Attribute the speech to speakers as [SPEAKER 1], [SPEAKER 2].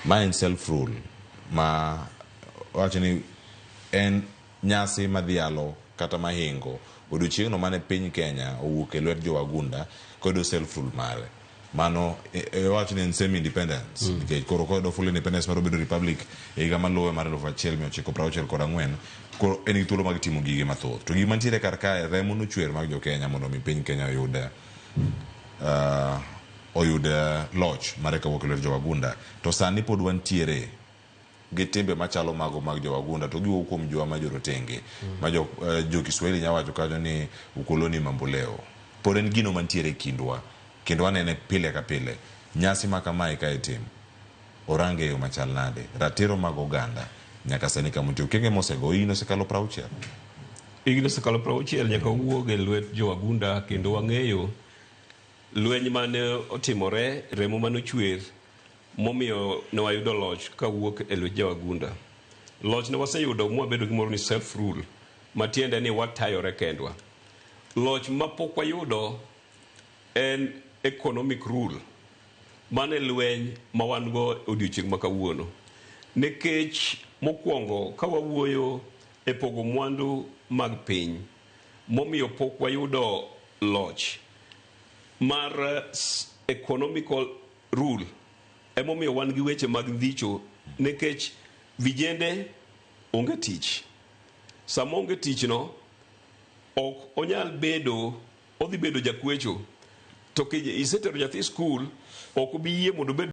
[SPEAKER 1] Ma en self rule ma wacho ni en nyasi madhialo kata mahingo odiochieng'no mane piny Kenya owuok e lwet jowagunda koyudo self rule mare. Mano wacho ni en semi independence nikech koro koyudo full independence mar obedo republic e higa maluwe mar 1964, koro en gi thuolo mag timo gige mathoth. To gima nitiere kar kae, remo nochwer mag jo Kenya mondo mi piny Kenya oyud loch mare kawuok e lwet jowagunda. To sani pod wantiere gi timbe machalo mago mag jowagunda, to giwuok kuom jowa ma jorotenge ma jo Kiswahili nya wacho kanyo ni ukoloni mamboleo. Pod en gino mantiere e kindwa kendo wanene pile ka pile. Nyasi ma kamae ka itimo, orange e yo machal nade? Ratiro mag oganda nyaka sani kama nitie, okenge mosego, higni osekalo 60.
[SPEAKER 2] Higni osekalo 60 nyaka wuog e lwet jowagunda, kendo wang'eyo lweny mane otimore, remo mane ochwer momiyo ne wayudo loch kawuok e lwet jowagunda. Loch ne waseyudo mwabedo gimoro ni self rule, matiende ni watayore kendwa. Loch mapok wayudo en economic rule. Mano e lweny ma wan go odiochieng' ma kawuono. Nikech mokwongo ka wawuoyo e pogo mwandu mag piny, momiyo pok wayudo loch mar economical rule, emomiyo wan gi weche mag dhicho, nikech vijende onge tich. Sama onge tich no, ok onyal bedo, odhi bedo jakwecho. To isetero nyathi skul, ok obi yie mondo obed